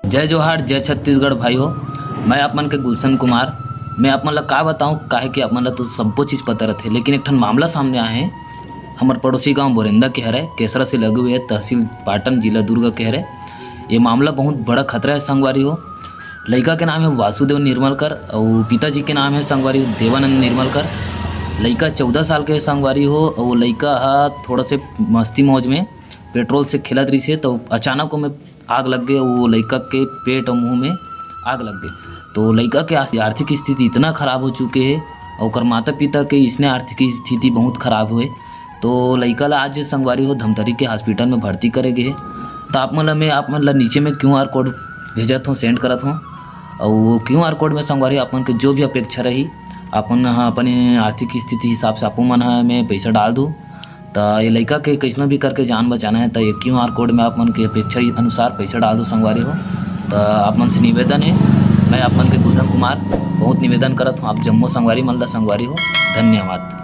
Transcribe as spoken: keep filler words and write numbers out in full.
जय जोहार, जय छत्तीसगढ़ भाई हो। मैं आप मन के गुलशन कुमार। मैं आप मन ला का बताऊं, काहे कि आप मन ला तो सब्बो चीज पता रथे, लेकिन एक ठन मामला सामने आए हे। हमर पड़ोसी गांव बोरेंदा के हरे, केसरा से लगे हुए हे, तहसील पाटन, जिला दुर्ग के हरे। ये मामला बहुत बड़ा खतरा हे संगवारी हो। लइका के नाम हे वासुदेव निर्मलकर अउ पिताजी के नाम हे संगवारी हो देवानंद निर्मलकर। लइका चौदह साल के हे संगवारी हो। अउ लइका ह थोड़ा से मस्ती मौज में पेट्रोल से खेलत रहिसे, तो अचानक ओमे आग लग गे। वो लइका के पेट अउ मुंह में आग लग गे। तो लइका के आस-, आर्थिक स्थिति इतना खराब हो चुके हे, अउ ओकर माता पिता के इसने आर्थिक स्थिति बहुत खराब हुए। तो लइका ला आज संगवारी हो धमतरी के हॉस्पिटल में भर्ती करे गे हे। तो आप मन ला मैं, आप मन ला नीचे में क्यू आर कोड भेजत हूँ, सेंड करत हूँ। अउ क्यू आर कोड में संगवारी आप मन के जो भी अपेक्षा रही, आप मन ह अपन आर्थिक स्थिति हिसाब से आप मन ह में पैसा डाल दू। त ये लइका के कइसनो भी करके जान बचाना हे, त ये क्यू आर कोड में आप मन के अपेक्षा अनुसार पैसा डाल दो संगवारी हो। त आप मन से निवेदन हे, मैं आप मन के गुलशन कुमार बहुत निवेदन करत हूँ, आप जम्मो संगवारी मन ला संगवारी हो। धन्यवाद।